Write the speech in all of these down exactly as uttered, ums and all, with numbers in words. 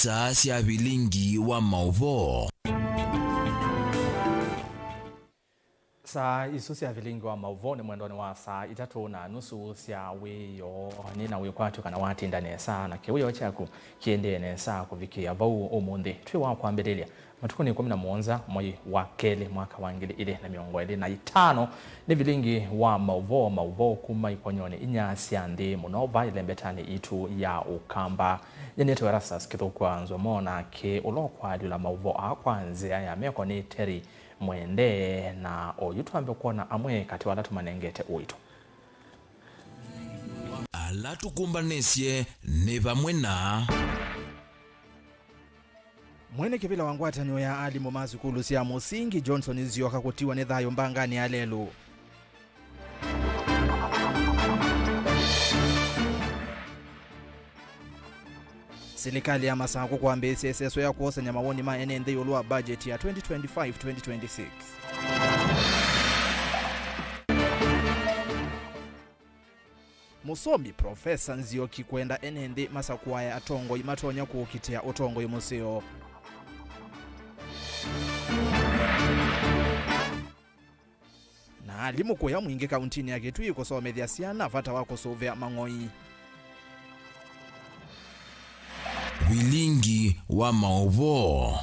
Saa sya vilingi wa maũvoo. Saa isu sya vilingi wa maũvoo nĩ mwendonĩ wa saa itatũ na nusu sya wĩoo. Nĩ na wĩkwatyo kana watinda nesa na kĩwĩoo kyaku kĩendee nesa kũvikĩĩa vau ũmũnthĩ. Twĩ wa kwambĩlĩlya, matukũ nĩ ĩkũmi na mũonza mwei wa kelĩ mwaka wa ngili ilĩ na mĩongo ĩlĩ na itano. Nĩ vilingi wa maũvoo, maũvoo kuma ikonyonĩ inya sya nthĩ mũno va ĩlembetanĩ itũ ya Ũkamba. Nyie nĩtawa Erastus Kĩthũkũ wa Nzomo, nake ũla ũkwaalyũla maũvoo aa kwa nzĩa ya meko nĩ Terry Mwende, na oyu twambe kwona amwe katĩ wa ala tũmanengete ũito. Ala tũkũmbanĩsye nĩ vamwe na. Mwene kĩvĩla wa ngwatanĩo ya alimũ ma sukulu sya mũsingi Johnson Nzioka kũtiwa nĩ thayũ mbanganĩ ya lelũ. Silikalĩ ya Masakũ kwambĩĩsya ĩseso ya kwosany'a mawoni ma ene nthĩ ĩũlũ wa budget ya twenty twenty-five twenty twenty-six. Mũsomi Profesa Nzioki kwenda ene nthĩ masakũae atongoi matonya kũũkitĩa ũtongoi mũseo. Na alimũ kũya Mwingĩ kauntinĩ ya Kitui kũsomethya syana vata wa kũsũvĩa mang'oi. Vilingi wa maũvoo.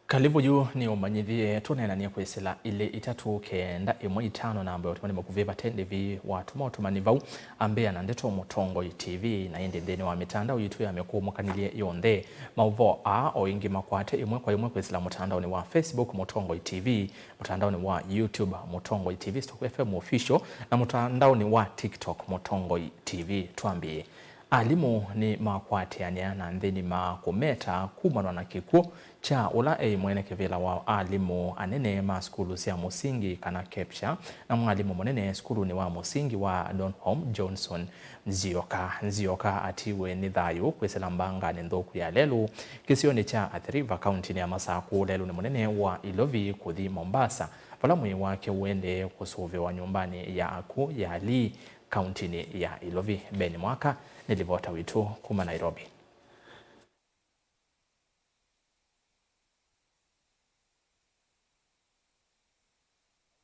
Kalĩvu yu nĩ ũmanyĩthye, tũneenanie kwĩsĩla ilĩ itatũ kenda ĩmwe itano namba ya ũtũmani mũkuvĩ vate ndĩvi watũma ũtũmani vau. Ambĩa na ndeto Mũtongoi T V, na ĩndĩ nthĩnĩ wa mĩtandao yitũ ya mĩkũũmũkanĩlye yonthe. Maũvoo aa o ĩngĩ makwate ĩmwe kwa ĩmwe kwĩsĩla mũtandaonĩ wa Facebook Mũtongoi T V, mũtandaonĩ wa YouTube Mũtongoi T V Stock F M Official, na mũtandaonĩ wa TikTok Mũtongoi T V. Twambĩĩe. Alimũ nĩmakwatĩanĩa na nthĩnĩ ma kũmeta kumanwa na kĩkw'ũ kya ũla eĩ mwene kĩvĩla wa alimũ anene ma sukulu sya mũsingi, kana KEPSHA, na mwalimũ mũnene sukulunĩ wa mũsingi wa Donholm, Johnson Nzioka. Nzioka atiwe nĩ thayũ kwĩsĩla mbanganĩ nthũku ya lelũ kĩsionĩ kya Athi River, kauntinĩ ya Masakũ, lelũnĩ mũnene wa Ilovi kũthi Mombasa, vala mwĩĩ wake ũendee kũsũvĩwa nyũmbanĩ ya akw'ũ ya Lee, kauntinĩ ya Ilovi. Ben Mwaka nĩ livota witũ kuma Nairobi.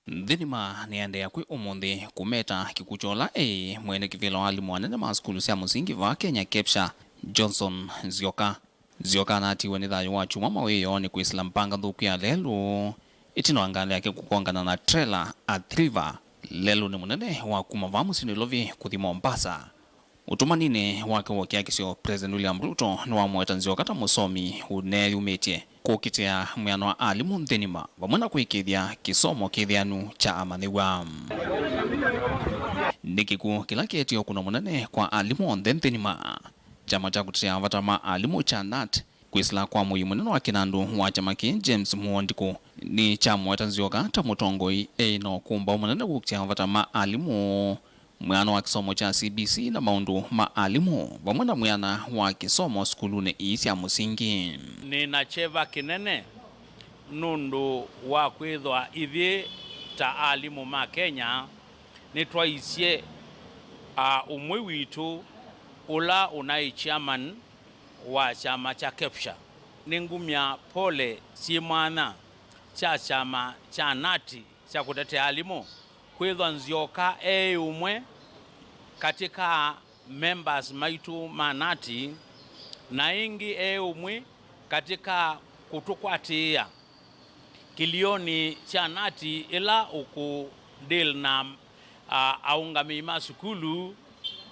Nthĩnĩ ma nĩendeea kwĩ ũmũnthĩ kũmeta kĩkw'ũ kya ũla eĩ mwene kĩvĩla wa alimũ anene ma sukulu sya mũsingi vaa Kenya, KEPSHA, Johnson Nzioka. Nzioka anatiwe nĩ thayũ wa kyumwa mawĩoonĩ kwĩsĩla mbanga nthũku ya lelũ ĩtina wa ngalĩ yake kũkongana na trela Athi River, lelũnĩ mũnene wa kuma vaa mũsyĩ Nairobi kũthi Mombasa. Ũtũmaninĩ wake wa ũkiakisyo, President William Ruto nĩwamũweta Nzioka ta mũsomi ũneeyumĩtye kũkitĩa mwĩano wa alimũ nthĩ nima, vamwe na kwĩkĩĩthya kĩsomo kĩthĩanu kya amanyĩw'a. Nĩ kĩkw'ũ kĩla kĩetie ũkũno mũnene kwa alimũ onthe nthĩ nima. Kyama kya kũtetea vata ma alimũ kya nat, kwĩsĩla kwa mũii mũnene wa kĩnandũ wa kyama kĩĩ, James Muo Ndiku, nĩkyamũweta Nzioka ta mũtongoi eĩ na ũkũmbaũ mũnene kũkitĩa vata ma alimũ, mwĩano wa kĩsomo kya C B C na maũndũ ma alimũ, vamwe na mwĩana wa kĩsomo sukulunĩ ii sya mũsingi. Nĩ na kyeva kĩnene nũndũ wa kwĩthwa ithyĩ ta alimũ ma Kenya nĩtwaisye, a, ũmwe witũ ũla ũnaĩ chairman wa kyama kya KEPSHA. Nĩngumya pole syĩ mwanya kya kyama kya nat kya kũtetea alimũ kwĩthwa Nzioka eĩ ũmwe katĩ ka members maitũ ma nat, na ĩngĩ eĩ ũmwe katĩ ka kũtũkwatĩĩa kĩlĩonĩ kya nat ĩla ũkũ deal na, a, aũngamĩi ma sukulu,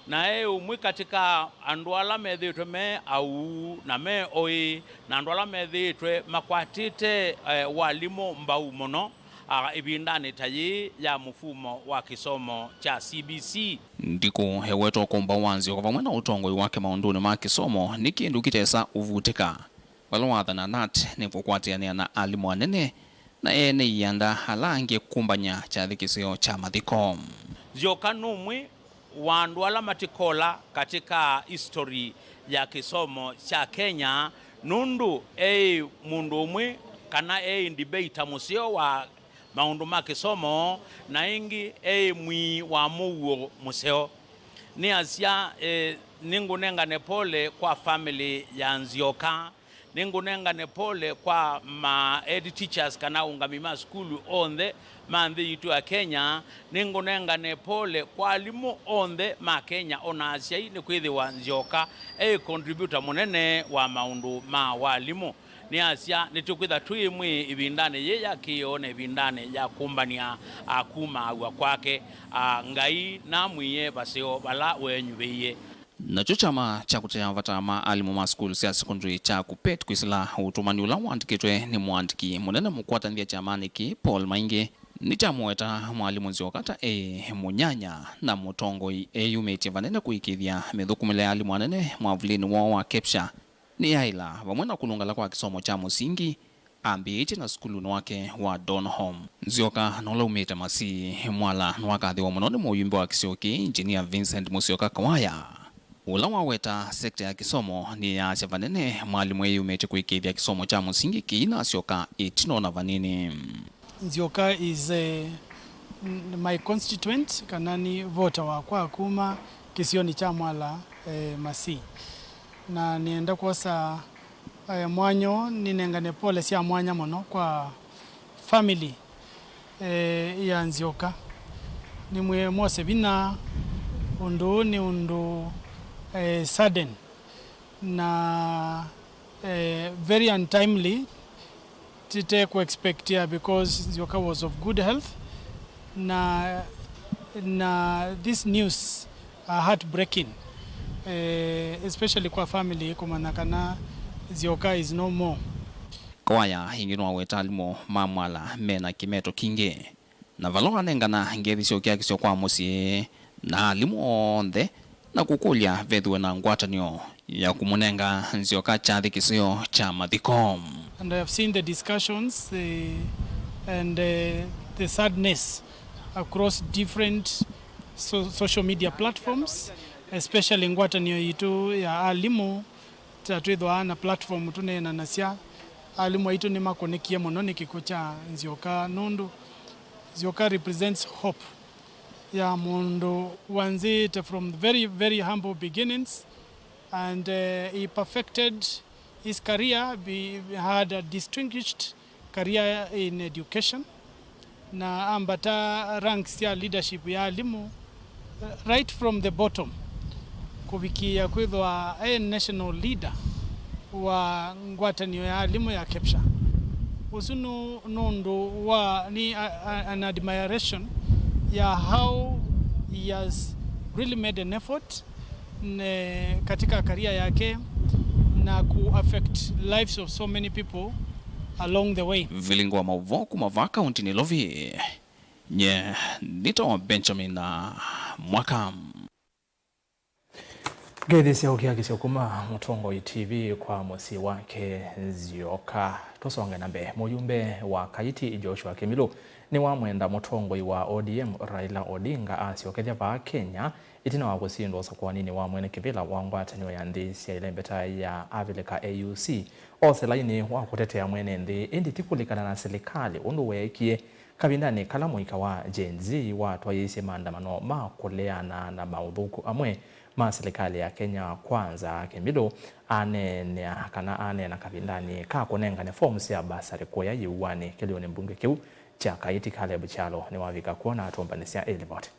na e ũmwe katĩ ka andũ ala methĩĩtwe me auu na me oĩ, na andũ ala methĩĩtwe makwatĩte, e, walimũ mbau mũno, a, ĩvindanĩ ta yĩĩ ya mũfumo wa kĩsomo kya C B C. Ndiku eweta ũkũmbaũ wa Nzioka vamwe na ũtongoi wake maũndũnĩ ma kĩsomo nĩ kĩndũ kĩtesa ũvutĩka. Vala wathana nat nĩ kũkwatĩanĩa na alimũ anene na ene ianda ala angĩ kũmbany'a kyathĩ kĩseo kya mathiko. Nzioka nũmwe wa andũ ala matikola katĩ ka history ya kĩsomo kya Kenya, nũndũ eĩ mũndũ ũmwe kana eĩ debater mũseo wa maũndũ ma kĩsomo, na ĩngĩ eĩ mwii wa mũuo mũseo. Nĩasya, e, Nĩngũnengane pole kwa family ya Nzioka. Nĩngũnengane pole kwa ma head teachers kana aũngami ma sukulu onthe ma nthĩ yitũ ya Kenya. Nĩngũnengane pole kwa alimũ onthe ma Kenya, o na asyai, nĩkwĩthĩwa Nzioka e contributor mũnene wa maũndũ ma walimũ. Nĩasya, nĩtũkwĩtha twĩ ĩmwe ĩvindanĩ yĩĩ ya kĩoo na ĩvindanĩ ya kũmbany'a, a, kumaaw'a kwake. A, Ngai namwĩe vaseo vala wenyuvĩie. Nakyo kyama kya kũtea vata ma alimũ ma sukulu sya secondary kya KUPPET kwĩsĩla ũtũmani ũla waandĩkĩtwe nĩ mũandĩki mũnene mũkwatanĩthya kyamanĩ kĩĩ, Paul Maingi, nĩkyamũweta mwalimũ Nzioka ta e mũnyanya na mũtongoi eyumĩtye vanene kũĩkĩĩthya mĩthũkũmĩle ya alimũ anene mwavulĩnĩ woo wa KEPSHA nĩyaĩla, vamwe na kũlũngala kwa kĩsomo kya mũsingi ambĩĩtye na sukulunĩ wake wa Donholm. Nzioka nũla umĩte Masii, Mwala, nĩwakathĩwa mũno nĩ mũyumbe wa kĩsio kĩĩ, Engineer Vincent Musyoka Kawaya, ũla waweta sekta ya kĩsomo nĩyaasya vanene mwalimũ eyumĩtye kũĩkĩĩthya kĩsomo kya mũsingi kĩinasyoka ĩtina o na vanini. Nzioka is, eh, n-, my constituent, kana nĩ voter wakwa kuma kĩsionĩ kya Mwala, eh, Masii. Na nĩenda kwosa, eh, mwanya ũũ nĩnengane pole sya mwanya mũno kwa family, eh, ya Nzioka. Nĩmwĩe mwose vinya, ũndũ ũũ nĩ ũndũ, eh, sudden na, eh, very untimely. Tite ku expectia because Nzioka was of good health, na, na this news are heartbreaking, eh, especially kwa family kũmanya kana Nzioka is no more. Kawaya ĩngĩ nĩwaweta alimũ ma Mwala mena kĩmeto kingĩ, na vala wanengana ngethi sya ũkiakisyo kwa mũsyĩ na alimũ onthe, na kũkũlya vethĩwe na ngwatanĩo ya kũmũnenga Nzioka kyathĩ kĩseo kya mathiko. And I have seen the discussions, the, and, uh, the sadness across different so-, social media platforms, especially ngwatanĩo yitũ ya alimũ, ta twĩthwaa na platform tũneenanasya, alimũ aitũ nĩmakũnĩkie mũno nĩ kĩkw'ũ kya Nzioka, nũndũ Nzioka represents hope ya mũndũ wanzĩĩte from very, very humble beginnings, and, uh, he perfected his career, be, had a distinguished career in education, na ambata ranks sya leadership ya alimũ, uh, right from the bottom, kũvikĩĩa kwĩthwa e national leader wa ngwatanĩo ya alimũ ya KEPSHA. Ũsu nũ-, nũndũ wa, nĩ a, a, an admiration ya how he has really made an effort ne, katika career yake na ku affect lives of so many people along the way. Vilingo wa maũvoo kuma vaa kaunti Nairobi, nye nĩtawa Benjamin Mwaka. Ngethi sya ũkiakisyo kuma Mũtongoi T V kwa mũsyĩ wake Nzioka. Tũsonge na mbee. Mũyumbe wa Kaiti Joshua Kĩmilũ nĩwamwenda mũtongoi wa O D M Raila Odinga asyokethya vaa Kenya ĩtina wa kũsindwa ũsakũaninĩ wa mwene kĩvĩla wa ngwatanĩo ya nthĩ sya ĩlembeta ya Avilika, A U C, ose lainĩ wa kũtetea mwene nthĩ, ĩndĩ ti kũlikana na silikalĩ ũndũ weekie kavindanĩ kala mũika wa Gen Z watwaĩĩsye maandamano ma kũleana na maũthũku amwe ma silikalĩ ya Kenya Kwanza. Kĩmilũ aneenea kana aneena kavindanĩ ka kũnengane fomu sya basarĩ kũya yĩuanĩ kĩlĩonĩ mbunge kĩu kya Kaiti. Caleb Kyalo nĩwavika kw'o na atũmbanĩsya ĩ livoti.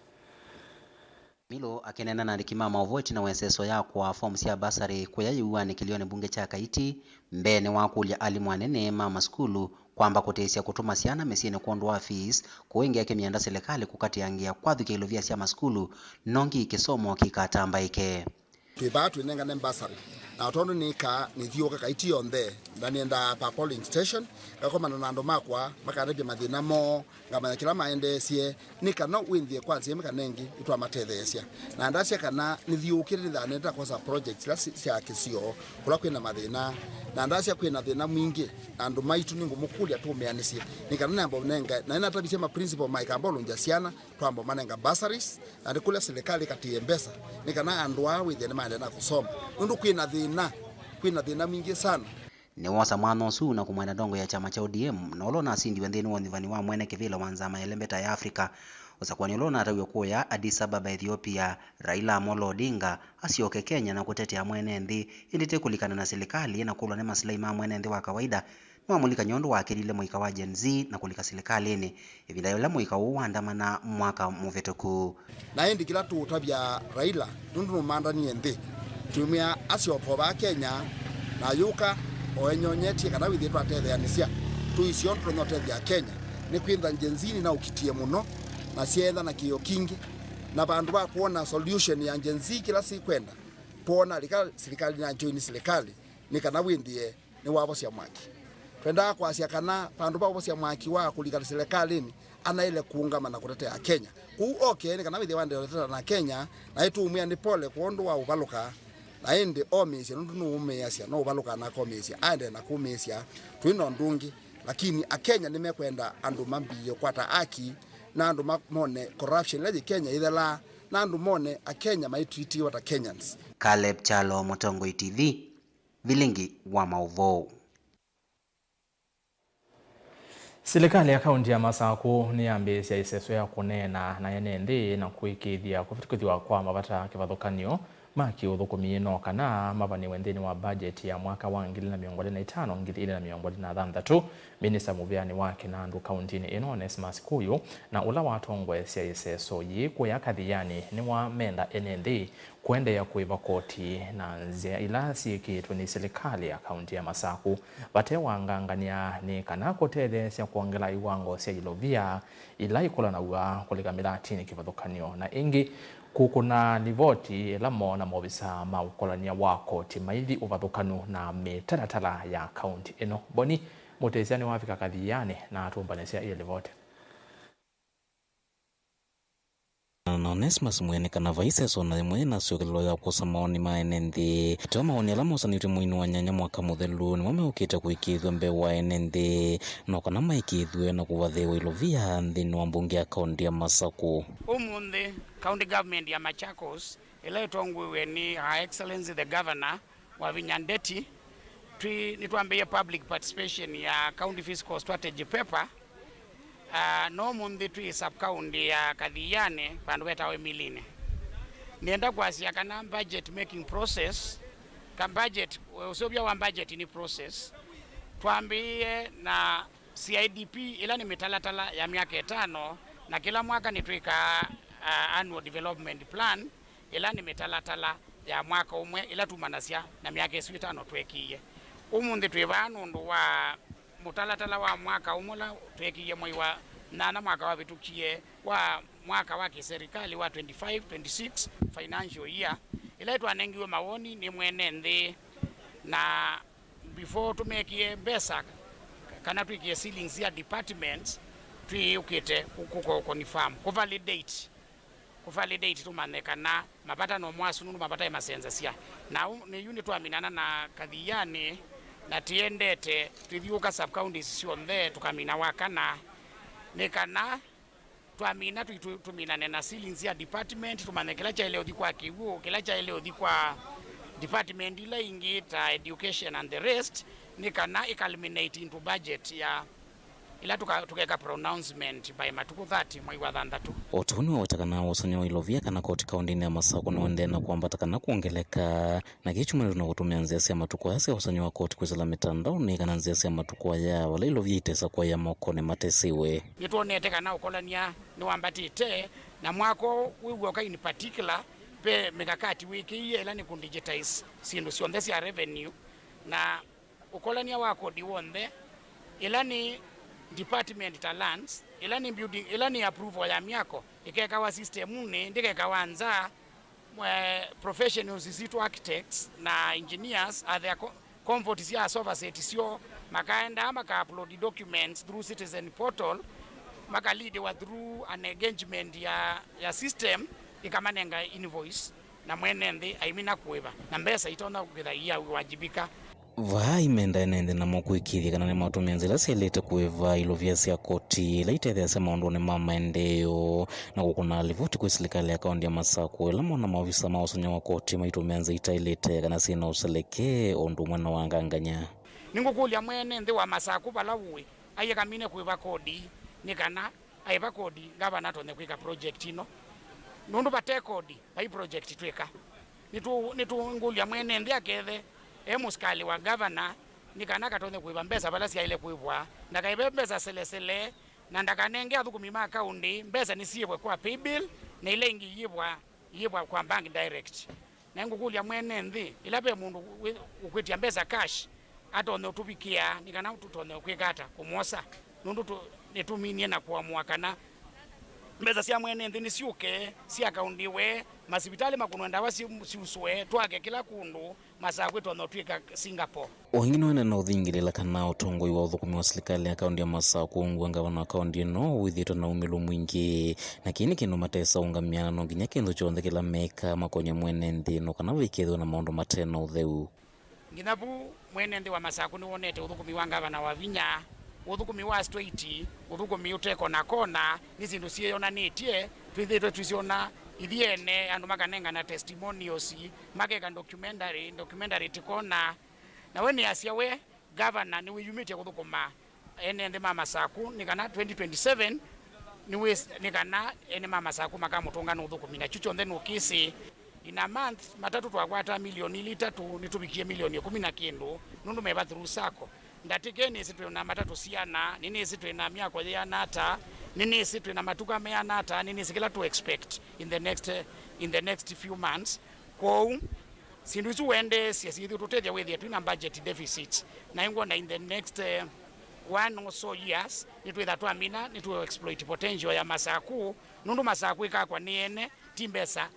Kĩmilũ akĩneena na andĩki ma maũvoo ĩtina wa ĩseso ya kũaa fomu sya basarĩ kũya yĩuanĩ kĩlĩonĩ mbunge kya Kaiti, mbeenĩ wa kũlya alimũ anene ma masukulu kwamba kũtĩĩsya kũtũma syana mĩsyĩnĩ kwondũ wa fees, kũũ ĩngĩ akĩmyenda silikalĩ kũkatĩangĩa kwathũkya ilovia sya masukulu, nongi kĩsomo kĩikatambaĩke. Twĩ vaa twĩnengane bursary. Na tondũ nĩkaa nĩthiũũka Kaiti yonthe, na nĩendaa pa polling station, ngakomana na andũ makwa, makatavya mathĩna moo, ngamanya kĩla maendeesye, nĩ kana wĩnthĩe kwa nzĩa ĩmwe kana ĩngĩ, nĩtwamatetheesya. Na ndasya kana nĩthiũũkĩte nĩthaa nĩtakosa projects ila si-, sya kĩsio, kũla kwĩna mathĩna. Na ndasya kwĩna thĩna mwingĩ, na andũ maitũ nĩngũmũkũlya tũmĩanĩsye, nĩ kana namba ũnenga, na nĩnatavisye ma principal ma ĩkambolũngya syana, twamba ũmanenga bursaries, na nĩ kũlya silikalĩ ĩkatĩĩe mbesa, nĩ kana andũ aa wĩthĩe nĩmaendeea na kũsoma, nũndũ kwĩna thĩna, kwĩna thĩna mwingĩ sana. Nĩwosa mwanya ũsu na kũmwenda ndongo ya kyama kya O D M, na ũla ũnasindiwe nthĩnĩ wa ũnyuvani wa mwene kĩvĩla wa nzama ya ĩlembeta ya Africa, Ũsakũani ũla ũnataw'e kũya Addis Ababa, Ethiopia, Raila Amolo Odinga asyoke Kenya na kũtetea mwene nthĩ, ĩndĩ ti kũlikana na silikalĩ na kũlwa nĩ masilai ma mwene nthĩ wa kawaida. Nĩwamũlikany'a ũndũ wakĩlile mũika wa Gen Z na kũlika silikalĩnĩ, ĩvinda yĩla mũika ũũ waandamana mwaka mũvĩtũku. Na ĩndĩ kĩla tũũtavya Raila, nũndũ nũmandanie nthĩ, twĩmwĩa asyoka o vaa Kenya, na ayũka o enyonyetye kana wĩthĩe twatetheanĩsya, tũisye ũndũ tũtonya ũtethya Kenya, nĩ kwĩtha Gen Z nĩnaũkitie mũno, na syeetha na kĩĩo kingĩ, na vandũ va kwona solution ya Gen Z kĩla sikwenda, twoona lika silikalĩ na join silikalĩ, nĩ kana wĩthĩe nĩwavosya mwaki. Twendaa kwasya kana vandũ va ũvosya mwaki wa kũlika silikalĩnĩ, anaĩle kũũngama na kũtetea Kenya. Kwoou oke nĩ kana wĩthĩe waendeea ũtetana na Kenya, na ĩtũũmwĩa nĩ pole kwondũ wa ũvalũka, na ĩndĩ omĩĩsya nũndũ nũũmĩĩasya, no ũvalũkaa na akomĩĩsya, aendee na kũmĩĩsya, twĩ na ũndũ ũngĩ. Lakini Akenya nĩmekwenda andũ mambĩĩe kwata aki, na andũ ma- mone corruption ĩla yĩ Kenya ĩthelaa, na andũ mone Akenya maitwitiwa ta Kenyans. Caleb Kyalo, Mũtongoi T V, Vilingi wa maũvoo. Silikalĩ ya kaunti ya Masakũ nĩyambĩĩsya ĩseso ya kũneena na ene nthĩ na kũĩkĩĩthya kũvĩtũkĩthw'a kwa mavata kĩvathũkany'o ma kĩũthũkũmi no kana mavanĩwe nthĩnĩ wa mbajeti ya mwaka wa ngili ilĩ na mĩongo ĩlĩ na itano, ngili ilĩ na mĩongo ĩlĩ na thanthatũ. Minista mũvĩanĩ wa kĩnandũ kauntinĩ ĩno, Onesmus Kũyũ, na ũla watongoesya ĩseso yĩĩ kũya Kathiani nĩwamenda ene nthĩ kũendeea kũĩva koti na nzĩa ila syĩkĩĩtwe nĩ silikalĩ ya kaunti ya Masakũ vate wangangany'a nĩ kana kũtetheesya kwongela iwango sya ilovia ila ikũlanaw'a kũlika mĩlatinĩ kĩvathũkany'o na ĩngĩ kũkũna livoti ĩla moona maovisaa ma ũkolany'a wa koti maithi ũvathũkanu na mĩtalatala ya kaunti ĩno. Boni Mũtĩsya nĩwavika Kathiani na atũmbanĩsya ĩ livoti. Na Onesmus mwene kana vai ĩseso na ĩmwe yĩna syũkĩlĩlo ya kwosa maoni ma ene nthĩ. Teo maoni ala mosanĩtw'e mweinĩ wa nyanya mwaka mũthelu nĩmo meũkĩte kũĩkĩĩthw'a mbee wa ene nthĩ, no kana maĩkĩĩthw'e na kũvathĩĩwa ilovia nthĩnĩ wa mbunge ya kaunti ya Masakũ. Ũmũnthĩ, County Government ya Machakos, ĩla ĩtongoew'e nĩ Her Excellency the Governor, Wavinya Ndeti, twĩ, nĩtwambĩĩe public participation ya County Fiscal Strategy Paper, ah, no ũmũnthĩ twĩ sub county ya Kathiani, vandũ vetawa Ĩmilinĩ. Nĩenda kwasya kana budget making process, ka budget, ũseũvya wa budget nĩ process. Twambĩĩe na C I D P, ĩla nĩ mĩtalatala ya myaka ĩtano, na kĩla mwaka nĩtwĩkaa, ah, annual development plan, ĩla nĩ mĩtalatala ya mwaka ũmwe ĩla tumanasya na myaka ĩsu ĩtano tweekie. Ũmũnthĩ twĩ vaa nũndũ wa mũtalatala wa mwaka ũmwe ũla tweekie mwei wa nyanya mwaka wavĩtũkie wa mwaka wa kĩserikali wa twenty-five twenty-six financial year, ĩla twanengiwe mawoni nĩ mwene nthĩ, na before tũmekie mbesa kana twĩkie ceilings ya departments, twĩũkĩte kũ- kũ- kũ- confirm, kũ validate, kũ validate tũmanye kana mavata no mo asu nũndũ mavata ĩmasenzasya. Na ũ- nĩ yu nĩtwaminana na Kathiani, na tĩendete twĩthiũka sub counties syonthe tũkamina wa kana, nĩ kana twamina tũ- tũ- tũminane na ceilings ya department, tũmanye kĩla kyaĩle ũthi kwa kĩw'ũ, kĩla kyaĩle ũthi kwa department ila ingĩ ta education and the rest, nĩ kana ĩ culminate into budget ya ĩla tũka- tũkeka pronouncement by matukũ thirty mwei wa thanthatũ. O ta ũu nĩwaweta kana wosany'a wa ilovia kana koti kaũntĩnĩ ya Masakũ nĩũendee na kwambata kana kwongeleka. Na kĩĩ kyumanĩtwe na kũtũmĩa nzĩa sya matukũ aya sya ũsany'o wa koti kwĩsĩla mĩtandaonĩ kana nzĩa sya matukũ aya, vala ilovia itesa kwaĩa mokonĩ matesiwe. Nĩtwonete kana ũkolany'a nĩwambatĩte, na mwaka ũũ wĩ w'oka in particular, ve mikakati wĩkĩie ĩla nĩ kũ digitize syĩndũ syonthe sya revenue, na ũkolany'a wa kodi w'onthe, ĩla nĩ department ta lands, ĩla nĩ building, ĩla nĩ approval ya myako, ĩkekawa system-nĩ, ndĩkekawa nza. Eh, professionals sitũ, architects na engineers, athea co- comfort sya sofa set syoo, makaendaa maka upload documents through citizen portal, makalidiwa through an engagement ya, ya system, ĩkamanenga invoice, na mwene nthĩ aimina kũĩva, na mbesa itonya kwĩtha iawajibika. Vaa imenda ene nthĩ namo kũĩkĩĩthya kana nĩmatũmĩa nzĩa ila syaĩlĩte kũĩva ilovia sya koti ila itetheeasya maũndũnĩ ma maendeeo na kũkũna livoti kwĩ silikalĩ ya kaũntĩ ya Masakũ ĩla mona maovisa ma ũsany'o wa koti maitũmĩa nzĩa itaĩlĩte kana syĩ na ũselekee o ũndũ ũmwe na wangangany'a. Nĩngũkũlya mwene nthĩ wa Masakũ vala ũĩ, aikamine kũĩva kodi nĩ kana Aĩva kodi, ngavana atonye kwĩka project ĩno, nũndũ vate kodi, vai project twĩka. Nĩtũ- nĩtũngũlya mwene nthĩ akethe e mũsikalĩ wa ngavana, nĩ kana akatonye kũĩva mbesa vala syaĩle kũĩvwa, ndakaĩve mbesa selesele, na ndakanenge athũkũmi ma kaũndĩ mbesa nĩsiĩvwe kwa paybill, na ila ingĩ iyĩvwa, iyĩvwa kwa bank direct. Na ngũkũlya mwene nthĩ, ĩla ve mũndũ wĩ- ũkwĩtya mbesa cash, atonye ũtũvikĩa nĩ kana tũtonye kwĩka ata kũmwosa, nũndũ tũ- nĩtũminie na kũamũa kana mbesa sya mwene nthĩ nĩsyũke, syakaũndiwe, masivitalĩ makũnwe ndawa si- siusũe, twake kĩla kũndũ, Masakũ ĩtonya ũtw'ĩka Singapore. O ĩngĩ nĩwaneena ũthingĩlĩla kana ũtongoi wa ũthũkũmi wa silikalĩ ya kaũndĩ ya Masakũ ũngw'a ngavana wa kaũndĩ ĩno wĩthĩĩtwe na umĩlo mwingĩ, na kĩĩ nĩ kĩndũ matesa ũngamĩa, na no nginya kĩndũ kyonthe kĩla mekaa makonye mwene nthĩ ĩno kana vaikethĩwe na maũndũ mate na ũtheu. Nginya vu mwene nthĩ wa Masakũ nĩwonete ũthũkũmi wa ngavana wa vinya, ũthũkũmi wa straight, ũthũkũmi ũte kona kona, nĩ syĩndũ syĩyonanĩtye, twĩthĩĩtwe tũisyona ithyĩ ene, andũ makanengana testimonials, makeka documentary, documentary tĩkona. Na we nĩasya we, ngavana nĩwĩyumĩtye kũthũkũma ene nthĩ ma Masakũ, nĩ kana twenty twenty-seven nĩwĩs- nĩ kana ene ma Masakũ makamũtũnga nĩ ũthũkũmi, na kyu kyonthe nũkĩsĩ. In a month, matatũ twakwata milioni ili itatũ, nĩtũvikie milioni ĩkũmi na kĩndũ, nũndũ meva through sacco. Ndatĩke nĩsĩ twĩ na matatũ siana, nĩnĩsĩ twĩ na myako yĩana ata, nĩnĩsĩ twĩ na matuka meana ata, nĩnĩsĩ kĩla to expect in the next, in the next few months. Kwoou, syĩndũ isu ũendeesye syĩthĩũtũtethya wĩthĩe twĩ na budget deficit, na ĩngwona in the next, eh, one or so years, nĩtwĩtha twamina, nĩtũ exploit potential ya Masakũ, nũndũ Masakũ ĩkakwa nĩ ene, ti mbesa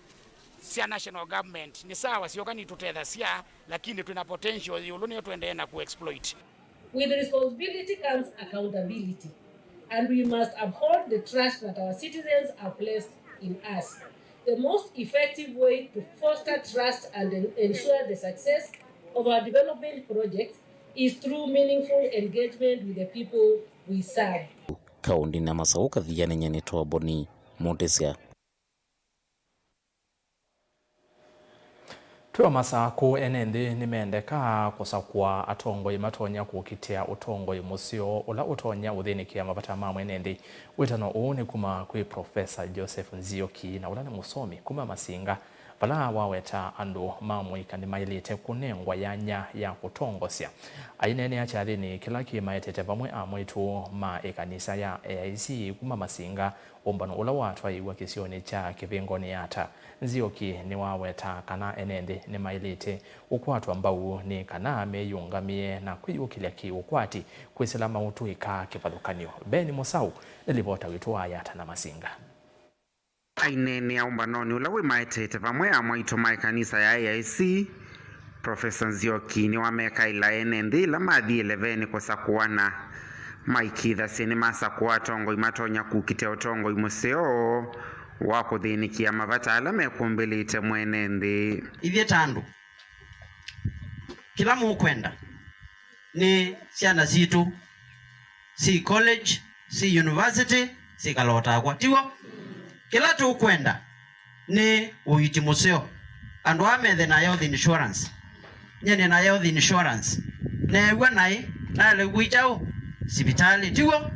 sya national government. Nĩ sawa, syoka nitũtethasya, lakini twĩ na potential ĩũlũ, nĩyo tũendee na kũ exploit. With responsibility comes accountability, and we must uphold the trust that our citizens have placed in us. The most effective way to foster trust and en- ensure the success of our development projects is through meaningful engagement with the people we serve. Kaũndĩnĩ ya Masakũ, Kathiani Nyanĩtwa Boni, Mũtĩsya. Twĩ o Masakũ, ene nthĩ nĩmendekaa kũsakũa atongoi matonya kũkitĩa ũtongoi mũseo ũla ũtonya ũthĩnĩkĩa mavata ma mwene nthĩ. Wĩtano ũũ nĩ kuma kwĩ Profesa Joseph Nzioki, na ũla nĩ mũsomi kuma Masinga, vala waweta andũ ma mũika nĩmaĩlĩte kũnengwa yanya ya kũtongosya. Aineenea kyathĩnĩ kĩla kĩmaetete vamwe amwaitũ ma ĩkanisa ya A I C kuma Masinga, ũmbano ũla watwaĩiw'a kĩsionĩ kya Kĩvĩngoni Yatta. Nzioki nĩwaweta kana ene nthĩ nĩmaĩlĩte ũkwatwa mbau nĩ kana meyĩũngamĩe na kwĩyũkĩlya kĩ-ũkwati kwĩsĩla maũtũĩka kĩvathũkany'o. Ben Mũsaũ nĩ livota witũ wa Yatta na Masinga. Aineenea ũmbanonĩ ũla wĩmaetete vamwe amwaitũ ma ĩkanisa ya A I C, Profesa Nzioki nĩwamekaĩla ene nthĩ ĩla mathiĩ levenĩ kũsakũana, maikĩĩthasye nĩmasakũa atongoi matonya kũkitĩa ũtongoi mũseo wa kũthĩnĩkĩa mavata ala mekũmbĩlĩte mwene nthĩ. Ithyĩ ta andũ, kĩla mũkwenda nĩ syana sitũ syĩ college, syĩ university, syĩkala o takwa, tiw'o? Kĩla tũkwenda nĩ ũiiti mũseo. Andũ aa methe na health insurance. Nyie nĩ na health insurance. Neew'a naĩ, naĩle kwĩ kyaũ? Sivitalĩ, tiw'o?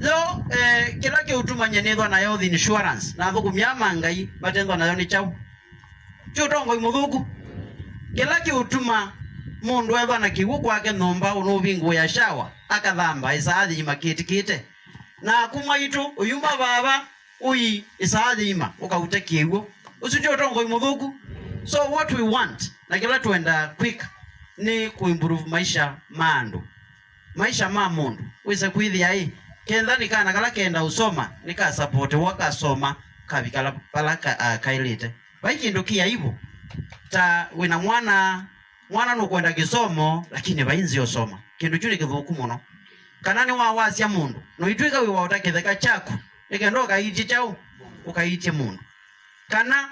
Yo, eh, kĩla kĩũtuma nyie nĩthwa na health insurance, na athũkũmi aa ma Ngai matethwa nayo nĩ kyaũ? Ti ũtongoi mũthũku? Kĩla kĩũtuma mũndũ ethwa na kĩw'ũ kwake nyũmba, ũnũvingũĩa shawa, akathamba ĩsaa yĩima kĩtĩkĩte, naku mwaitũ ũyuma vava ũi ĩsaa yĩima ũkaute kĩw'ũ, ũsu ti ũtongoi mũthũku? So what we want, na kĩla tũendaa kwĩka, nĩ kũ improve maisha ma andũ, maisha ma mũndũ. Wĩse kwĩthĩa ĩ, kenda nĩ kana kala kenda ũsoma, nĩkasapotiwa, kasoma, kavika la- vala ka- a- kaĩlĩte. Vai kĩndũ kĩ aibu ta wĩna mwana, mwana nũkwenda kĩsomo, lakini vai nzĩa ũsoma. Kĩndũ kyu nĩ kĩthũku mũno. Kana nĩwawasya mũndũ, noitw'ĩka wĩwaũta kĩtheka kyaku, nĩ kenda ũkaitye kyaũ? Ũkaitye mũndũ. Kana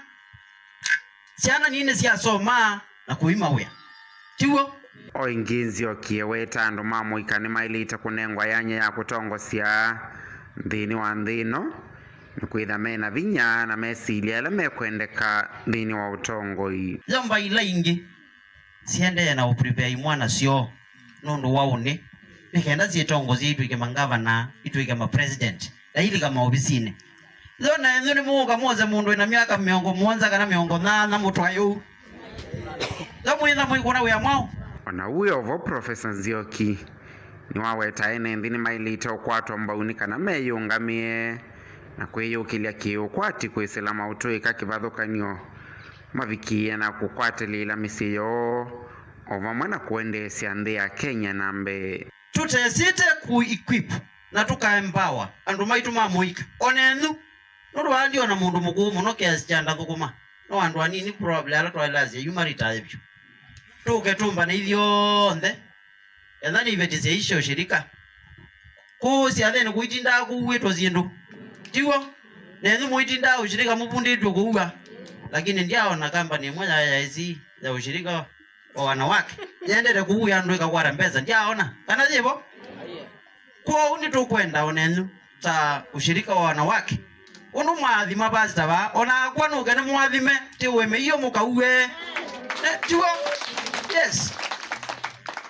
syana nini syasomaa na kũima wĩa, tiw'o? O ĩngĩ, Nzioki eweta andũ ma mũika nĩmaĩlĩte kũnengwa yanya ya kũtongosya nthĩnĩ wa nthĩ ĩno, nĩ kwĩtha me na vinya na mesilya ala mekwendeka nthĩnĩ wa ũtongoi. Yo mbaĩ ila ingĩ siendee na ũprepare imwana syoo nũndũ wa ũnĩ, nĩ kenda syĩtongosye itw'ĩke mangavana, itw'ĩke ma president. Ndailika maovisinĩ. Yo na enyu nĩmũũka mwose mũndũ wĩna myaka mĩongo mũonza kana mĩongo nyanya mũtwae ũu. Yo mwĩna mwĩkũna wĩa mwaũ? O na ũu wĩ o vo, Profesa Nzioki nĩwaweta ene nthĩ nĩmaĩlĩte ũkwatwa mbau nĩ kana meyĩũngamĩe na kwĩyũkĩlya kĩ-ũkwati kwĩsĩla maũtũĩka kĩvathũkany'o mavikĩĩe na kũkwatĩlĩĩla mĩsyĩ yoo, o vamwe na kũendeesya nthĩ ya Kenya na mbee. Tũtesĩte kũ equip na tũka empower andũ maitũ ma mũika. O na enyu, nũndũ vaa ndio na mũndũ mũkũũ mũno kiasi kya ndathũkũma. No andũ anini probably ala twaĩlasya yu maritae vyũ. Tũke tũmbane ithyonthe. Etha nĩ iveti sya isyo shirika. Kũũ syathĩnĩ kũitindaa kũuĩtwe syĩndũ. Tiw'o? Nenyu mũitindaa ũshirika mũvundĩtw'e kũua. Lakini ndyaona kambani ĩmwe ya A I C ya ushirika wa wanawake yendete kũuĩa andũ ĩkakwata mbesa. Ndyaona. Kana yĩvo? Kwoou nĩtũkwenda o nenyu ta ushirika wa wanawake. Ũndũ mwaathima pastor vaa, o nakwa nũke nĩmũathime, ti ũĩme iyo mũkaue. Eh, tiw'o? Yes.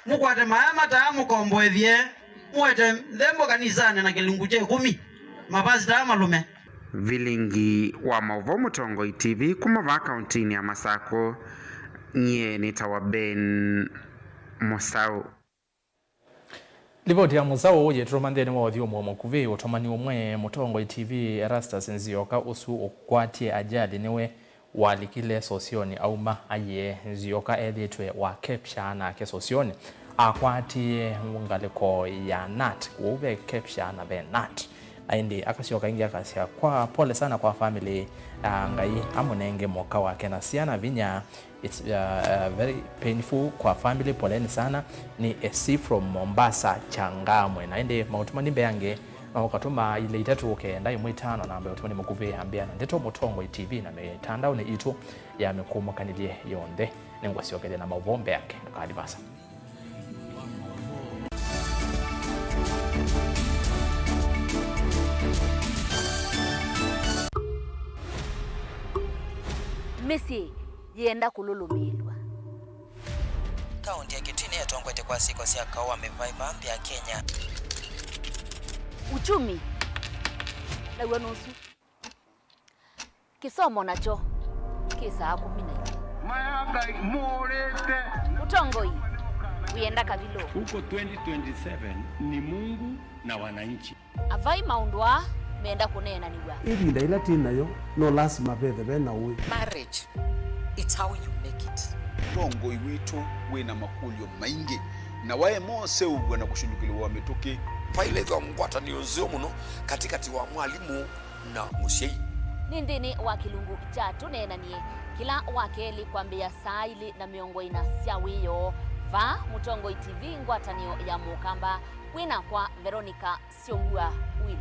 Mũkwate maema taa mũkomboethye, mũete nthembo kanisanĩ na kĩlungu kya ĩkũmi. Mapasita aa malũme. Vilingi wa maũvoo Mũtongoi T V kuma vaa kauntinĩ ya Masakũ, nyie nĩtawa Ben Mũsaũ. Livoti ya Mũsaũ yĩtũtũma nthĩnĩ wa ũthyũmũo mũkuvĩ. Ũtũmani ũmwe, Mũtongoi T V Erastus Nzioka, ũsu ũkwatie ajali, nĩwe walikile sosyonĩ auma aiee. Nzioka ethĩĩtwe wa capture nake sosyonĩ, akwatie ngalĩko ya nat, kwoou ve capture na ve nat. Na ĩndĩ akasyoka ĩngĩ akasya, kwa pole sana kwa family, ah, Ngai amũnenge mũka wake na syana vinya. It's, uh, uh, very painful kwa family, poleni sana. Ni A C from Mombasa, Changamwe. Na ĩndĩ maũtũmani mbeange no ũkatũma ilĩ itatũ kenda ĩmwe itano namba ya ũtũmani mũkuvĩ ya mbĩa na ndeto Mũtongoi T V na mĩtandaonĩ itũ ya mĩkũmũkanĩlye yonthe. Nĩngũsyokethya na maũvoo mbeange, ndũkathi vasa. Mĩsyĩ yĩenda kũlũlũmĩĩlw'a. Kaunti ya Kitui nĩyo ĩtongoetye kwa syĩko sya kaũ wa mĩvaĩva nthĩ ya Kenya. Uchumi. Naw'o nũsu. Kĩsomo nakyo kĩ saa kũmi na imwe. Maya Ngai mũũrĩte. Ũtongoi wĩenda kavilũ. Huko twenty twenty-seven ni Mungu na wananchi. Avai maũndũ aa menda kũneenanĩw'a. Ĩvinda yĩla twĩ nayo, no lasima vethe ve na ũĩ. Marriage, it's how you make it. Ũtongoi witũ wĩ na makũlyo maingĩ, na waema ũseũvw'a na kũshũlũkĩlĩw'a mĩtũkĩ. Vailĩthwa ngwatanĩo nzeo mũno katĩkatĩ wa mwalimũ na mũsyai. Nĩ nthĩnĩ wa kĩlungu kya Tũneenanie kĩla wa kelĩ kwambĩĩa saa ilĩ na mĩongo ĩna sya wĩoo. Vaa Mũtongoi T V, ngwatanĩo ya Mũkamba, wĩ nakwa Veronica Syongua Willy.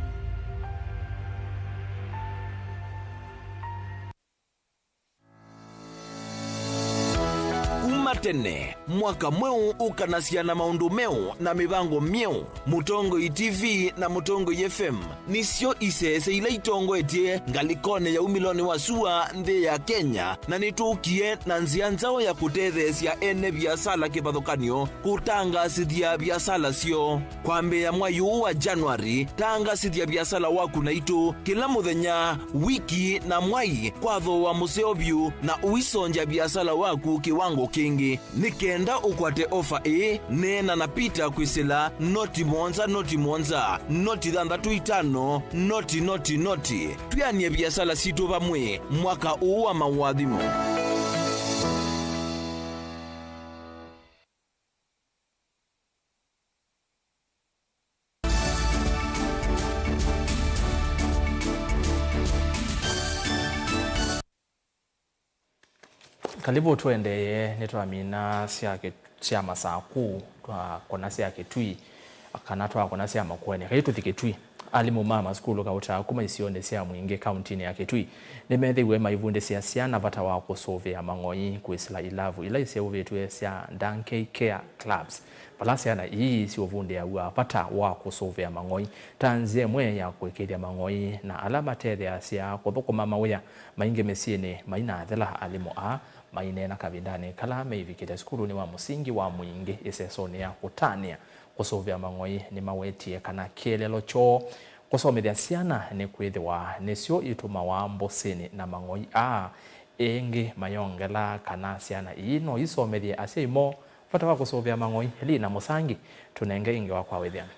Kuma tene, mwaka mweũ ũkanasya na maũndũ meũ na mĩvango myeũ. Mũtongoi T V na Mũtongoi F M nĩsyo isese ila itongoetye ngalĩkonĩ ya umĩlonĩ wa sua nthĩ ya Kenya, na nĩtũkie na nzĩa nzaũ ya kũtetheesya ene viasala kĩvathũkany'o kũtangaasĩthya viasala syoo. Kwambĩĩa mwai ũũ wa January, tangaasĩthya viasala waku naitũ kĩla mũthenya, wiki, na mwai kwa thooa mũseo vyũ, na ũisongya viasala waku kĩwango kĩngĩ. Nĩ kenda ũkwate ofa ĩĩ, neena na Peter kwĩsĩla noti mũonza, noti mũonza, noti thanthatũ itano, noti, noti, noti. Twĩanĩe viasala sitũ vamwe mwaka ũũ wa maũathimo. Kalĩvu tũendeeye, nĩtwamina sya kĩ-, sya Masakũ, twakona sya Kĩtui, kana twakona sya Makueni. Kaĩ tũthi Kĩtui. Alimũ ma masukulu kauta kuma isionĩ sya Mwingĩ kauntinĩ ya Kĩtui nĩmethĩiwe maivundĩsya syana vata wa kũsũvĩa mang'oi kwĩsĩla ilavu ila iseũvĩtw'e sya Donkey Care Clubs, vala syana ii siũvundĩaw'a vata wa kũsũvĩa mang'oi ta nzĩa ĩmwe ya kũĩkĩĩthya mang'oi na ala matetheeasya kũthũkũma mawĩa maingĩ mĩsyĩnĩ mainathela. Alimũ aa maineena kavindanĩ kala meivikĩte sukulunĩ wa mũsingi wa Mwingĩ ĩsesonĩ ya kũtanĩa kũsũvĩa mang'oi nĩmawetie kana kĩeleelo kyoo Kũsomethya syana nĩkwĩthĩwa nĩsyo itũmawa mbũsĩnĩ na mang'oi aa. Ĩngĩ mayongela kana syana ii no isomethye asyai moo vata wa kũsũvĩa mang'oi. Lina Mũsangi, tũnenge ĩngĩ wa kwa wĩthĩano.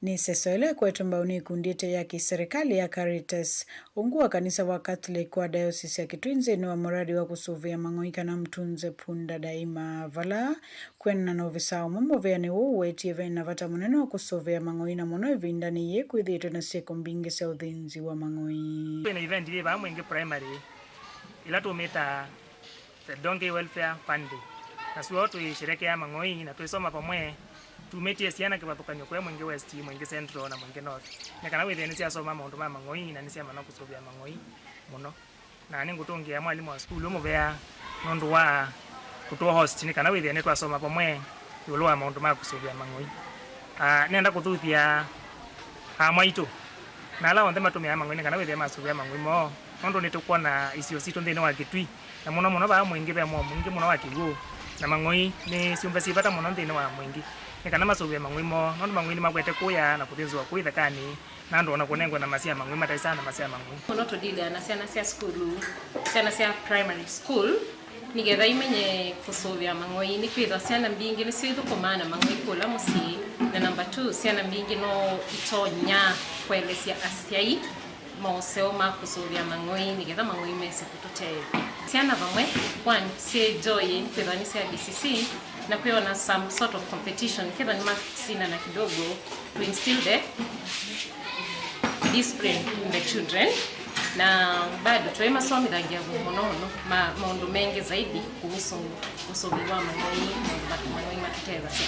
Nĩ ĩseso ĩla ĩkwetwe mbau nĩ ikundi ĩte ya kĩserĩkalĩ ya Caritas, ungu wa kanisa wa Catholic wa Diocese ya Kitui nthĩnĩ wa mũradi wa kũsũvĩa mang'oi kana Mtunze Punda Daima, vala kwĩanana na ovisaa ũmwe mũvĩanĩ ũũ ũwetie ve na vata mũnene wa kũsũvĩa mang'oi, na mũno ĩvindanĩ yĩĩ kwĩthĩĩtwe na syĩko mbingĩ sya ũthĩnzi wa mang'oi. Twĩ na event yĩ vaa Mwingĩ Primary, ĩla tũmĩtaa The Donkey Welfare Fund Day. Na suo tũisherekea mang'oi na twĩsoma vamwe. Tumĩtie syana kĩvathũkany'o kũya Mwingĩ West, Mwingĩ Central na Mwingĩ North, nĩ kana wĩthĩe nĩsyasoma maũndũ ma mang'oi na nĩsyamanya kũsũvĩa mang'oi mũno. Na nĩngũtũngĩa mwalimũ wa sukulu mũvea nũndũ wa kũtũ host nĩ kana wĩthĩe nĩtwasoma vamwe ĩũlũ wa maũndũ ma kũsũvĩa mang'oi. Ah, nenda kũthuthya aamwaitũ na ala onthe matũmĩaa mang'oi nĩ kana wĩthĩe masũvĩa mang'oi moo, nũndũ nĩtũkwona isio sitũ nthĩnĩ wa Kĩtui, na mũno mũno vaa Mwingĩ ve mũo mwingĩ mũno wa kĩw'ũ, na mang'oi nĩ syũmbe syĩ vata mũno nthĩnĩ wa Mwingĩ, nĩ kana masũvĩe mang'oi moo, nũndũ mang'oi nĩmakwete kũya na kũthĩnzĩwa kũu ĩthekanĩ, na andũ ona kũnengwa nyama sya mang'oi mataĩsaa nyama sya mang'oi. Mũno tũdilea na syana sya sukulu, syana sya primary school, nĩgetha imenye kũsũvĩa mang'oi, nĩkwĩthwa syana mbingĩ nĩsyo ithũkũmaa na mang'oi kũla mũsyĩ, na number two, syana mbingĩ no itonya kũelesya asyai maũseo ma kũsũvĩa mang'oi nĩgetha mang'oi mese kũtũteethya. Syana vamwe, one, syĩ joy nĩkwĩthwa nĩ sya D C C, na kwĩona some sort of competition, kethwa nĩmasindana kidogo, to instill the discipline in the children, na bado twĩ masomithangĩa mũno mũno ma, maũndũ mengĩ zaidi kuhusu ũsũvĩi wa mang'oi, maũndũ ma kĩmang'oi matũtethasya.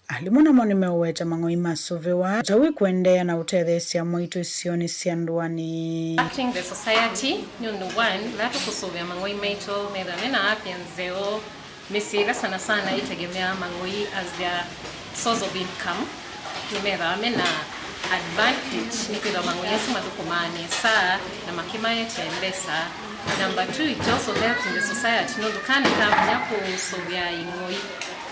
Alimũ namo nĩmeũweta mang'oi masũvĩwa ta wĩ kũendeea na ũtetheesya mwaitũ isionĩ sya ndũanĩ. Uplifting the society, nĩ ũndũ one, ĩla tũkũsũvĩa mang'oi maitũ methĩwa me na afya nzeo, mĩsyĩ ĩla sana sana ĩtegemeaa mang'oi as their source of income, nĩmethĩawa me na advantage nĩkwĩthĩwa mang'oi asu mathũkũmaa nesa na makĩmaetee mbesa. Number two, it also helps in the society, nũndũ kana kamenya kũsũvĩa ing'oi,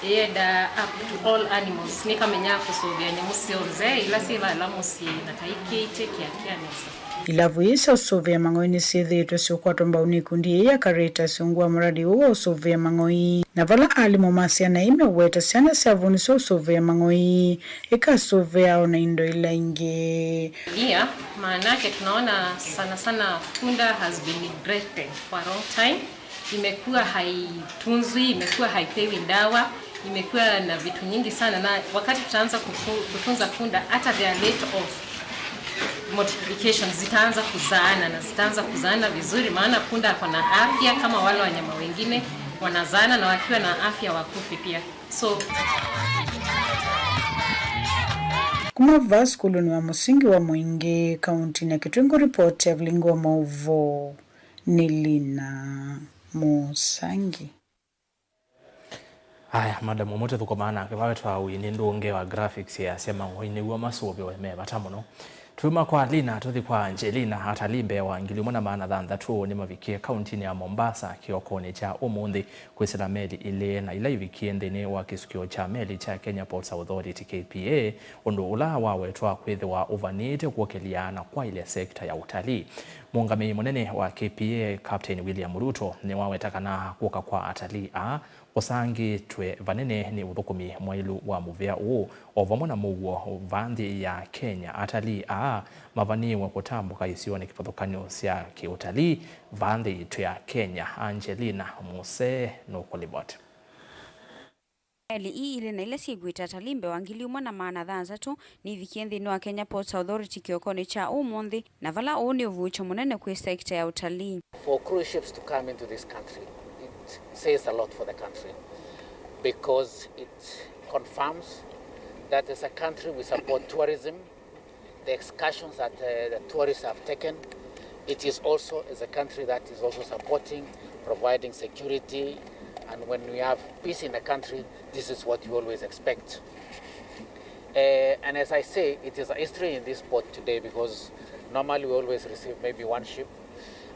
ĩendaa up to all animals, nĩkamenyaa kũsũvĩa nyamũ syonthe ila syĩ vala mũsyĩ na kaikĩĩtye kĩakĩa nesa. Ilavu ii sya ũsũvĩa mang'oi nĩsyĩthĩĩtwe syũkwatwa mbau nĩ ikundi ii ya Caritas ungu wa mũradi ũũ wa ũsũvĩa mang'oi, na vala alimũ ma syana ii meũweta syana sya vu nĩsyo ũsũvĩa mang'oi, ĩkasũvĩa o na indo ila ingĩ. Pia, maanake tunaona sana sana punda has been neglected for a long time. Imekuwa haitunzwi, imekuwa haipewi dawa, imekuwa na vitu nyingi sana, na wakati tutaanza kufu-, kutunza punda, hata their rate of multiplication zitaanza kuzaana, na zitaanza kuzaana vizuri, maana punda ako na afya kama wale wanyama wengine wanazaana, na wakiwa na afya wakufi pia. So, kuma vaa sukulunĩ wa mũsingi wa Mwingĩ, kauntinĩ ya Kitui, ngũripoti Evelyn wa Maũvoo. Nĩ Lina Mũsangi. Aya, madam ũmwe tũthũkũmaa nake vaa wĩtawa Winnie Ndũnge wa graphics easya mang'oi nĩw'o masũvĩwe me vata mũno. Tuma kwa Lina, tũthi kwa Angelina. Atalii mbee wa ngili ĩmwe na maana thanthatũ nĩmavikie kauntinĩ ya Mombasa kĩokonĩ kya ũmũnthĩ kwĩsĩla meli ilĩ, na ila ivikie nthĩnĩ wa kĩsukĩo kya meli kya Kenya Ports Authority, K P A, ũndũ ũla wawetwa kwĩthĩwa ũvanĩĩte kwũkĩlya na kwaĩlya sekta ya ũtalii. Mũũngamĩi mũnene wa K P A, Captain William Ruto, nĩwaweta kana kũka kwa atalii aa kũsangĩtwe vanene nĩ ũthũkũmi mwaĩlu wa mũvĩa ũũ, o vamwe na mũuo va nthĩ ya Kenya. Atalii aa mavanĩĩwe kũtambũka isionĩ kĩvathũkany'o sya kĩũtalii va nthĩ yitũ ya Kenya. Angelina Musee nũkũlivoti. Meli ii ilĩ na ila syĩkuĩte atalii mbee wa ngili ĩmwe na maana thanthatũ nĩivikie nthĩnĩ wa Kenya Ports Authority kĩokonĩ kya ũmũnthĩ, na vala ũũ nĩ ũvuũkyo mũnene kwĩ sekta ya ũtalii. For cruise ships to come into this country, it says a lot for the country because it confirms that as a country we support tourism. The excursions that, uh, the tourists have taken, it is also, is a country that is also supporting, providing security, and when we have peace in a country, this is what you always expect. Uh, and as I say, it is a history in this port today because normally we always receive maybe one ship,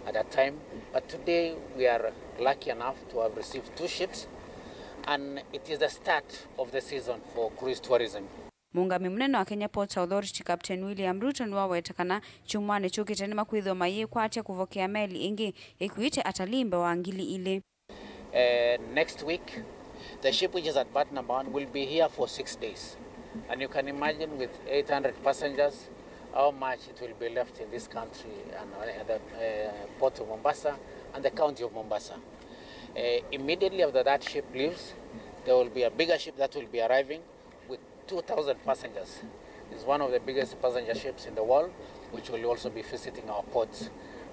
at a time, but today we are lucky enough to have received two ships, and it is the start of the season for cruise tourism. Mũũngami mũnene wa Kenya Ports Authority, Captain William Ruto, nĩwaweta kana kyumwanĩ kyũkĩte nĩmakwĩthĩwa mayĩkwatya kũvokea meli ĩngĩ ĩkuĩte atalii mbee wa ngili ilĩ. Uh, next week, the ship which is at berth number one will be here for six days. And you can imagine, with eight hundred passengers, how much it will be left in this country and, uh, the, uh, port of Mombasa and the county of Mombasa. Uh, immediately after that ship leaves, there will be a bigger ship that will be arriving with two thousand passengers. It's one of the biggest passenger ships in the world, which will also be visiting our ports.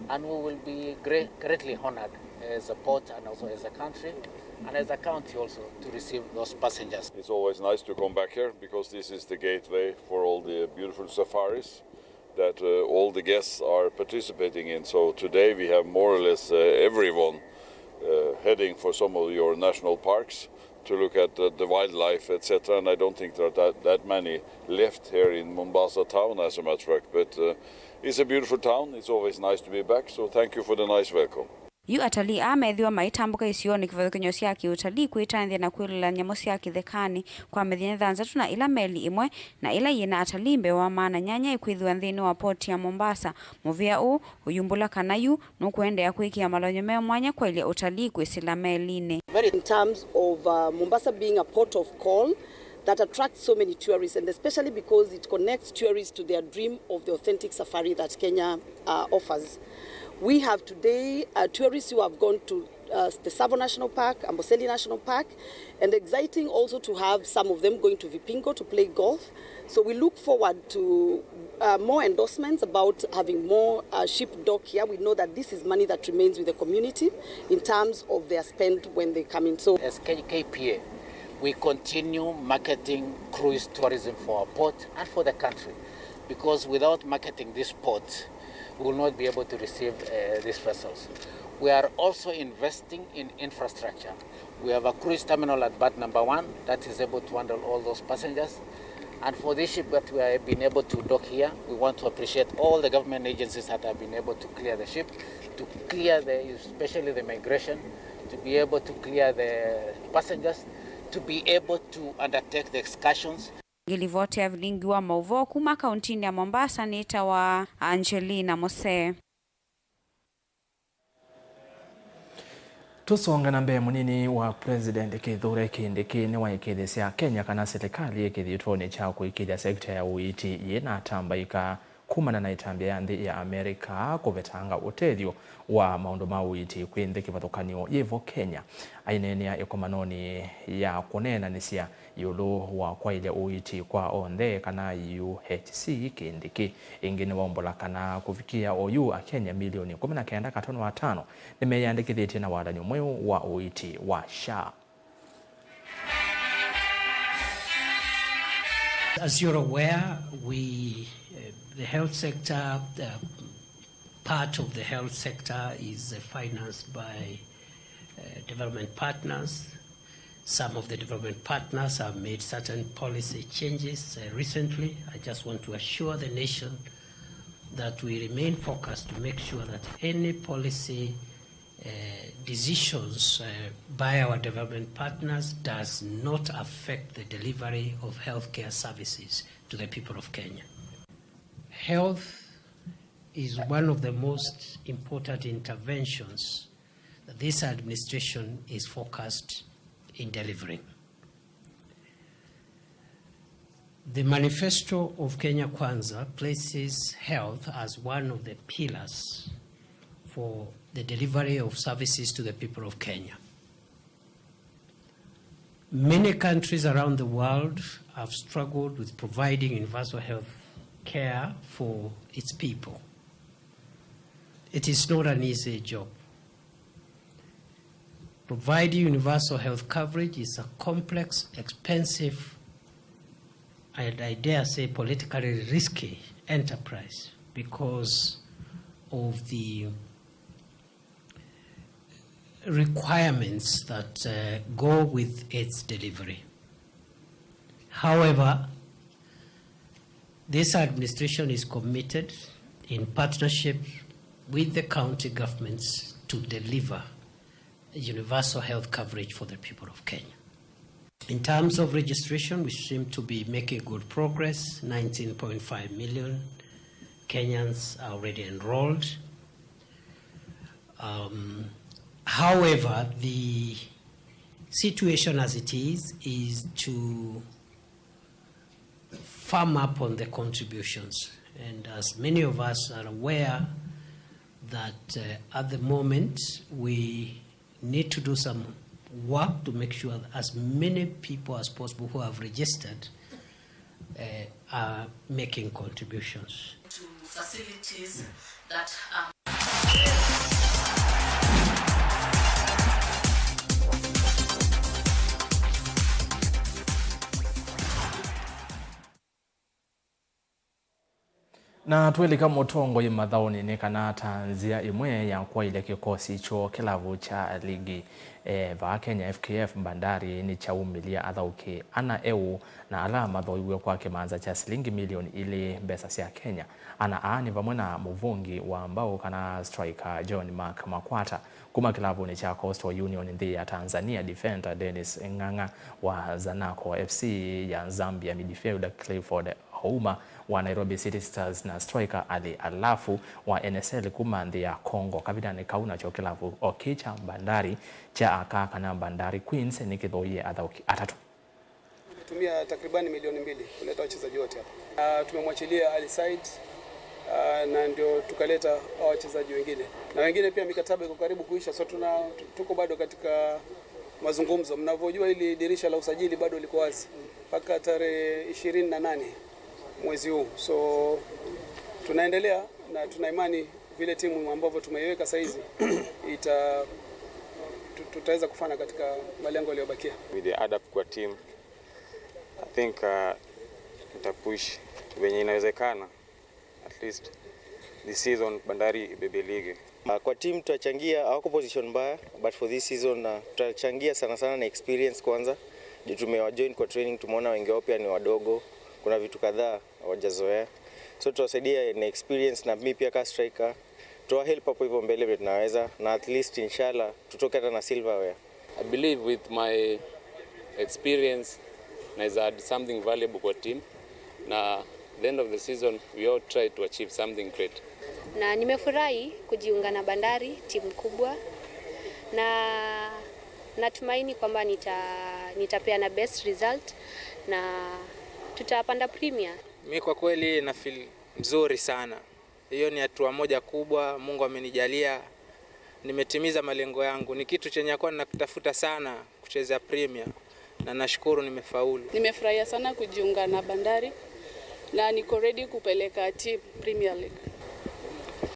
And we will be great, greatly honored as a port and also as a country and as a county also to receive those passengers. It's always nice to come back here because this is the gateway for all the beautiful safaris that, uh, all the guests are participating in. So today we have more or less, uh, everyone, uh, heading for some of your national parks to look at, uh, the wildlife, et cetera. And I don't think there are that, that many left here in Mombasa town, as a matter of fact. But, uh, it's a beautiful town. It's always nice to be back. So thank you for the nice welcome. Yu atalii aa methĩwa maitambũka isionĩ kĩvathũkany'o sya kĩũtalii kwĩtanĩthya na kwĩloela nyamũ sya kĩthekanĩ kwa mĩthenya thanthatũ, na ĩla meli ĩmwe na ĩla yĩ na atalii mbee wa maana nyanya ĩkwĩthĩwa nthĩnĩ wa poti ya Mombasa. Mũvĩa ũũ ũyumbũla kana yu nũkũendeea kwĩkĩa malony'o me mwanya kwaĩlya ũtalii kwĩsĩla melinĩ. In terms of, uh, Mombasa being a port of call, that attracts so many tourists, and especially because it connects tourists to their dream of the authentic safari that Kenya, uh, offers. We have today, uh, tourists who have gone to, uh, the Tsavo National Park, Amboseli National Park, and exciting also to have some of them going to Vipingo to play golf. So we look forward to, uh, more endorsements about having more, uh, ship dock here. We know that this is money that remains with the community in terms of their spend when they come in. So as K-, K P A, we continue marketing cruise tourism for our port and for the country, because without marketing this port, we will not be able to receive, uh, these vessels. We are also investing in infrastructure. We have a cruise terminal at berth number one that is able to handle all those passengers. And for this ship that we have been able to dock here, we want to appreciate all the government agencies that have been able to clear the ship, to clear the, especially the migration, to be able to clear the passengers, to be able to undertake the excursions. Ngilivoti ya vilingi wa maũvoo kuma kauntinĩ ya Mombasa nĩtawa Angelina Musee. Tũsonga na mbee, mũnini wa President Kithure Kindiki nĩwaĩkĩĩthĩsya Kenya kana silikalĩ ĩ kĩthiũtũnĩ kya kũĩkĩĩthya sekita ya ũiiti yĩna atambaĩka kumana na ĩtambya ya nthĩ ya America kũvetanga ũtethyo wa maũndũ ma ũiiti kwĩ nthĩ kĩvathũkany'o yĩvo Kenya. Aineenea ĩkomanonĩ ya kũneenanĩsya ĩũlũ wa kwaĩlya ũiiti kwa onthe, kana U H C, Kindiki ĩngĩ nĩwaumbũla kana kũvikĩa oyu Akenya milioni kũmi na kenda katono atano nĩmeyĩandĩkĩthĩtye na walan'yo mweũ wa ũiiti wa SHA. As you're aware, we, uh, the health sector, uh, part of the health sector is, uh, financed by, uh, development partners. Some of the development partners have made certain policy changes, uh, recently. I just want to assure the nation that we remain focused to make sure that any policy, uh, decisions, uh, by our development partners does not affect the delivery of healthcare services to the people of Kenya. Health is one of the most important interventions that this administration is focused in delivering. The manifesto of Kenya Kwanza places health as one of the pillars for the delivery of services to the people of Kenya. Many countries around the world have struggled with providing universal health care for its people. It is not an easy job. Providing universal health coverage is a complex, expensive, and I dare say politically risky enterprise because of the requirements that, uh, go with its delivery. However, this administration is committed, in partnership with the county governments to deliver universal health coverage for the people of Kenya. In terms of registration, we seem to be making good progress. Nineteen point five million Kenyans are already enrolled. Um, however, the situation as it is, is to firm up on the contributions. And as many of us are aware that, uh, at the moment, we need to do some work to make sure that as many people as possible who have registered, uh, are making contributions. To facilities that, um, Na twĩlika mũtongoi mathaũnĩ nĩ kana ta nzĩa ĩmwe ya kwaĩlya kĩkosi kyoo kĩlavu kya ligi, eh, vaa Kenya F K F, Bandari nĩkyaumĩlye athaũki ana eũ, na ala mathoiw'e kwa kĩmanza kya silingi milioni ilĩ mbesa sya Kenya. Ana aa nĩ vamwe na mũvũngi wa mbaũ kana striker John Mark Makwata kuma kĩlavunĩ kya Coastal Union nthĩ ya Tanzania, defender Dennis Ng'ang'a wa Zanaco F C ya Zambia, midfielder Clifford Ouma wa Nairobi City Stars na striker Ali Alafu wa N S L kuma nthĩ ya Congo. Kavindanĩ kau, nakyo kĩlavu o kĩ kya Bandari kya aka kana Bandari Queens nĩkĩthoie athaũki atatũ. Tumetumia takribani milioni mbili kuleta wachezaji wote hapa. Ah, tumemwachilia Ali Said, ah, na ndio tukaleta hao wachezaji wengine. Na wengine pia mikataba iko karibu kuisha, so tuna, tu-, tuko bado katika mazungumzo. Mnavyojua, hili dirisha la usajili bado liko wazi mpaka tarehe ishirini na nane mwezi huu. So tunaendelea na tuna imani vile timu ambavyo tumeiweka saizi ita-, tu-, tutaweza kufanya katika malengo yaliyobakia. With the add up kwa team, I think, uh, nitapush venye inawezekana. At least this season Bandari ibebe ligi. Uh, kwa team tutachangia, hawako position mbaya, but for this season, uh, tutachangia sana sana na experience kwanza. Juu tumewajoin kwa training, tumeona wengi wao pia ni wadogo. Kuna vitu kadhaa hawajazoea. So tutawasaidia na experience, na mi pia ka striker. Tuwa help hapo hivyo mbele vile tunaweza, na at least inshallah tutoke hata na silverware. I believe with my experience naweza add something valuable kwa team, na the end of the season we all try to achieve something great. Na nimefurahi kujiunga na Bandari, timu kubwa, na natumaini kwamba nita-, nitapeana best result na tutapanda Premier. Mi kwa kweli na feel mzuri sana. Hiyo ni hatua moja kubwa Mungu amenijalia. Nimetimiza malengo yangu. Ni kitu chenye nakuwa nakitafuta sana, kucheza Premier, na nashukuru nimefaulu. Nimefurahia sana kujiunga na Bandari na niko ready kupeleka team Premier League.